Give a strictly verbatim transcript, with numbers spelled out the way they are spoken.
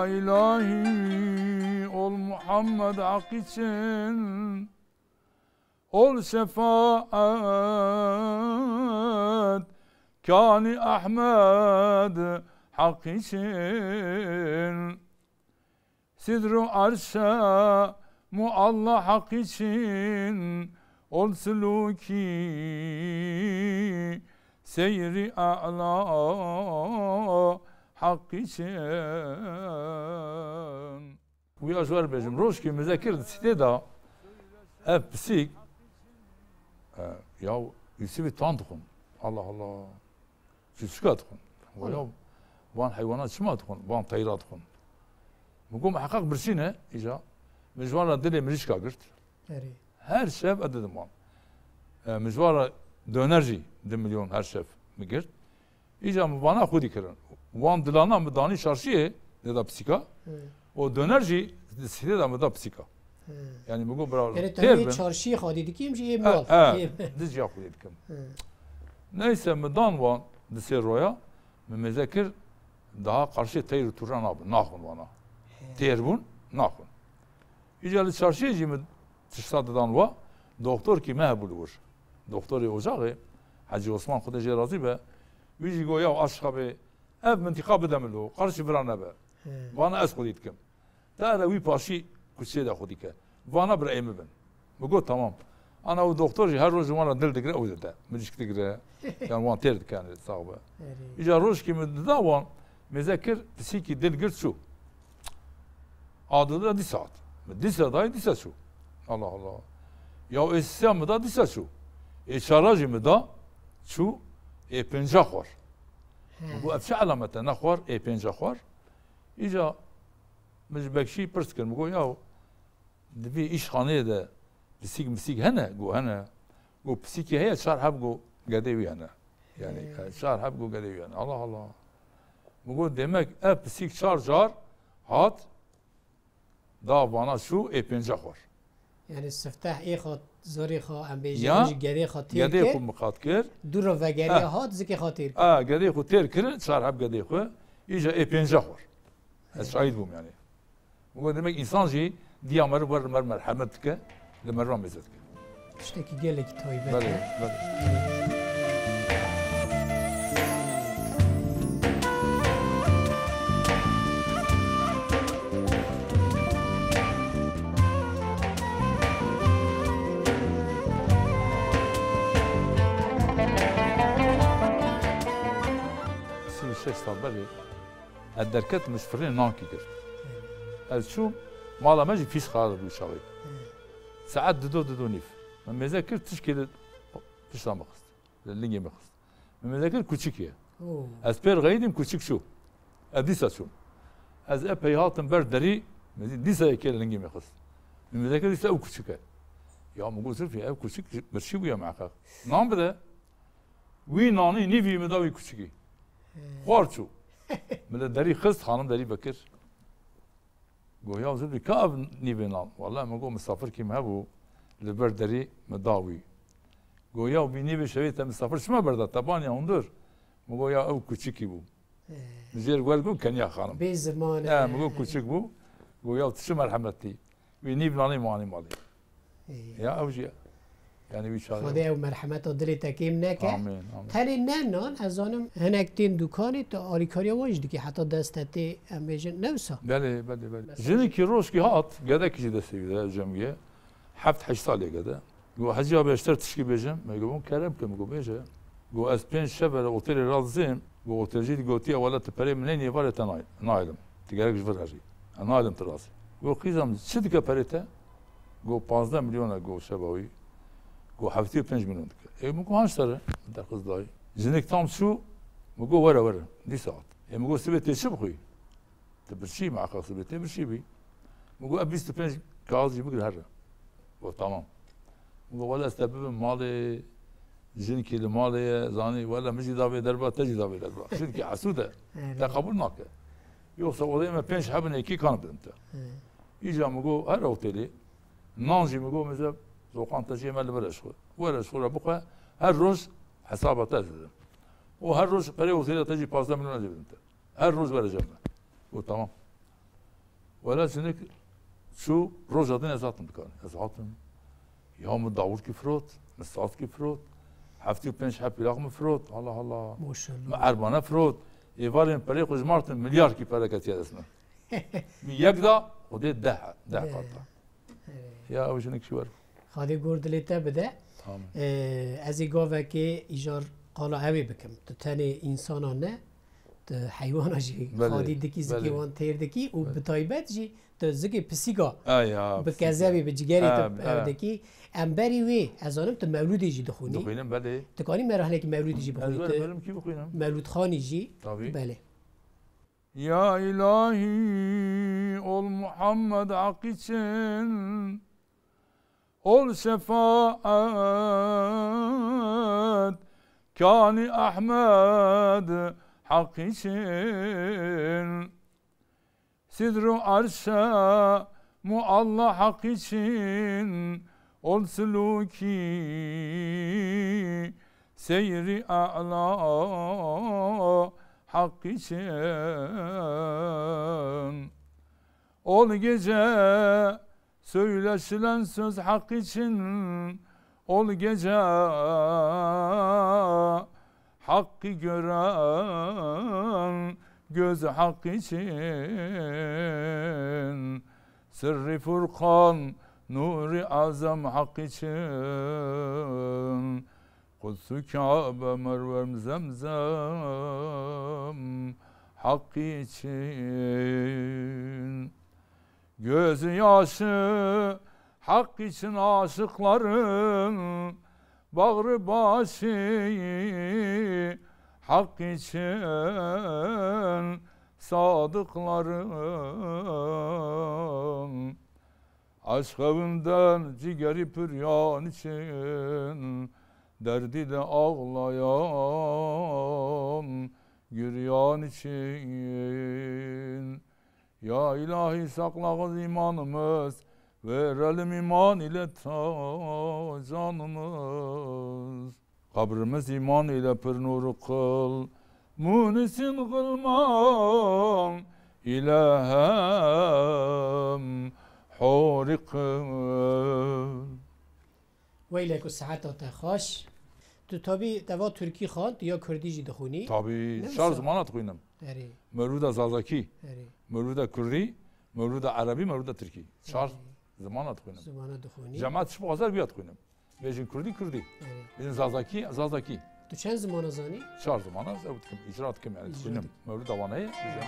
İlahi ol Muhammed hak için, ol şefaat kani Ahmed hak için. Sidru arşa mualla hak için, ol suluki seyri a'la hak için. Wî ya ji we re bêjim, rojkî mizekir di sitê de ev pisîk, e, ya Yusufî tan dixwin. Allah Allah. Çûçika dixwin. Wela van heywana çima dixwin? Van teyra dixwin. Min got, miheqeq birçî ne, îca. Min ji wan re dilê mirîşka girt. Erê. Her şev ez didim wan. E, min ji wan re doner jî du milyon her şev min girt. Îca min vana xwedî kirin. Wan dilana min danî çarşiyê, dêda pisîka. Hı. O doner jî di sîrê de min da pisîka. Hı. Yani min got, bira, Yani têr tevî bin. Çarşiyê xwedî dikîm jî ê E, mal. E, Ê- diz ya xwedî dikim. Hı. Neyse, min dan wan di sê roya, min mêze kir, daha qarşê teyr û tûra nabin, naxwin wana. Hı. Têr bûn, naxwin. Îca li çarşiyê jî min tişta didan wa, doktorkî me hebû li wir. Doktorê ocaxê, Hecî Osman, Xwedê jê razî be, wî jî got, ya aşiqa bê, ev mintiqa bide min lo, qarşî vira nebe. He. Vana ez xwedî dikim. Te hele wî paşî kuçê de xwedî ke. Vana bira ê min bin. Min got, tamam. Ana û doktor jî her roj ji wan re dil digire, ew dide. Mirîşk digire. Yan wan têr dikin, sax be. Erê. Îca rojkî min dida wan, mêze kir, pisîkî dil girt çû. A dide dîsa hat. Min dîsa dayê dîsa çû. Allah Allah. Ya ê sisiya min da dîsa çû. Ê çara jî min da çû, ê pênca xwar. He. Min got, ev çi elamet e? Ne xwar, ê pênca xwar. Îca min ji bekşî pirs kir. Min got, ya di vî îşxaneyê de pisîk misîk hene? Got, hene. Got, pisîkê heye, çar heb got gedê wî hene. Yani, He. e, çar heb got gedê wî hene. Allah Allah. Min got, demek ev pisîk çar car hat, da vana çû, ê pênca xwar. Yani sifteh ê xwe, zorê xwe, em bêjin, Ya, ji gedê xwe têr gedê kir. Xwe miqat kir. Dû re vegerê Eh. hat, zikê xwe têr kir. Ah, gedê xwe têr kirin, çar heb gedê xwe. Îca ê pênca xwar. Ez şahid bûm yani. Min got, demek însan jî diya meriv wer li meriv merhemet dike, li merivan mêze dike. Tiştekî gelekî taybet Belê, e. belê. Sî û şeş sal berê ez derketim, ji firnê nankî girt. Ez çûm, mala me jî pîs xarab bû çaxê. Saet dido, dido nîv. Min mêze kir, tişkê li pişta min xist. Li lingê min xist. Min mêze kir, kuçik ye. Oo. Ez pêr xeyîdim, kuçik çû. Ez dîsa çûm. Ez epey hatim ber derî, dîsa yekê li lingê min xist. Min mêze kir, dîsa ew kuçik e. Ya min got, Zilfî, ev kuçik birçî bûye miheqeq. Nan bide. Wî nanî nîvî min da wî kuçikî. He. Xwar çû. Min li derî xist, xanim derî vekir. Got, ya Zilfî, ka ev nîvê nan? Wele min got, misafirkî min hebû, li ber derî min da wî. Got, ya vî nîvê şevê te misafir çima berda te baniya hundir? Min got, ya ew kuçikî bû. He. Min jê re got, got, keniya xanim. Bê ziman e. He, min got, kuçik bû. Got, ya tu çi merhemetî. Wî nîv nanî manî malê. Ê. Ya ew jî, yani wî çare. Xwedê ew merhemeta dilê te kêm neke. Amîn, amîn. Tenê ne nan, ez zanim hinek tên dukanê tu alîkariya wan jî dikî, heta dest te tê, em bêjin, ne wisa? Belê, belê, belê. Mesela Jinikî rojkî hat, gedekî jî destê wî de, cem wî ye. Heft heşt salê gede. Got, Hecî abi, ez ji te re tişkî bêjim. Me got, kerem ke, min got, bêje. Got, ez pênc şev e li otelê radizêm. Got, otelcî dî gotiye, wele tu perê min neyê, êvarê te nay-, naylim. Tu gerek ji vir herî. Ez naylim tu razî. Got, qîzam, çi dike perê te? Got, pazdeh milyon e, got, şeva wî. Got, heftê û pênc milyon dike. Ê, min got, han ji te re, min te xiz dayî. Jinik tam çû, min got, were, were. Dîsa hat. Ê, min got, sibê tê çi bixwî? Tu birçî, miheqeq sibê tê birçî bî. Min got, ev bîst û pênc kaxizî bigir here. Got, tamam. Min got, wele ez te bibim malê, jinkî li malê ye, zanî, wele min jî da vê derba, te jî da vê derba. Jinkî hesûd e. Evet. Te qebûl nake. Yoksa odeyê me pênc hebin, êkî kan bidim te. Evet. Îca min got, here otelê. Nan jî min got, mêze zoqan te jê me li vir e ji xwe. Were ji xwe re bixwe, her roj hesaba te ez didim. Û her roj perê otelê te jî pazdeh milyon ez ê bidim te. Her roj were cem me. Got, tamam. Wela jinik çû, roja din ez hatim dikanê. Ez hatim. Ya min dawulkî firot, min sazkî firot. Heftê û pênc heb pîlaq min firot. Allah Allah. Maşallah. Min erbane firot. Êvarên perê xwe ji martin milyarkî pere ketiye dest min. Min yek da, Xwedê deh, deh qat da. Evet. Ya ew jinik ji wer. Xadê gor dilê te bide. Amin. Ee, ez ê gavekê îcar qala ewê bikim. Tu tenê însana ne, tu heywana jî Belê, xadî dikî, zikê belê. wan têr dikî û Belê. bi taybet jî tu zikê pisîka Ay ya, bi pisîka. kezebê, bi cigerê tu, Ha, e, ha. dikî. Em berî wê, ez zanim tu mewlûdê jî dixwînî. Dixwînim, belê. Tu kanî me re hinekî mewlûdê jî Ez bixwînî. wer Tu mewlûdkî bixwînim. Mewlûdxanî jî. Tabii. Belê. Ya îlahî, ol Muhammed Heq için, ol şefaat kanî Ahmed Heq için. Sidru arşa mualla Heq için, ol silûkî seyri a'la Heq için. Ol gece söyleşilen söz Heq için, ol gece Heqqi gören göz Heq için, sirri Furkan, nuri Azam Heq için, Kudsu Kabe, Merwem Zemzem Heq için. Gözü yaşı Heq için aşıkların, bağrı başı Heq için sadıkların. Aşk evinden cigeri püryan için, derdiyle ağlayan güryan için. Ya ilahi, saklağız imanımız, verelim iman ile ta canımız. Kabrimiz iman ile pir nuru kıl, munisin gılman ile hem hori kıl. Weylek û seheta te xweş. Tu tabî teva tirkî xwend, ya kurdî jî dixwînî. Tabî, Ne çar wisa? zimana dixwînim. Erê. Mewlûda zazakî, Erê. mewlûda kurdî, mewlûda erebî, mewlûda tirkî. Çar Erê. zimana dixwînim. Zimana dixwînî. Cemaet çi bixwaze, viya dixwînim. Bêjin kurdî, kurdî. Erê. Bêjin zazakî, zazakî. Tu çend zimana zanî? Çar zimana ez ew dikim, îcra dikim, yani Îcra dixwînim. dikim. Mewlûda Wanê, Belê.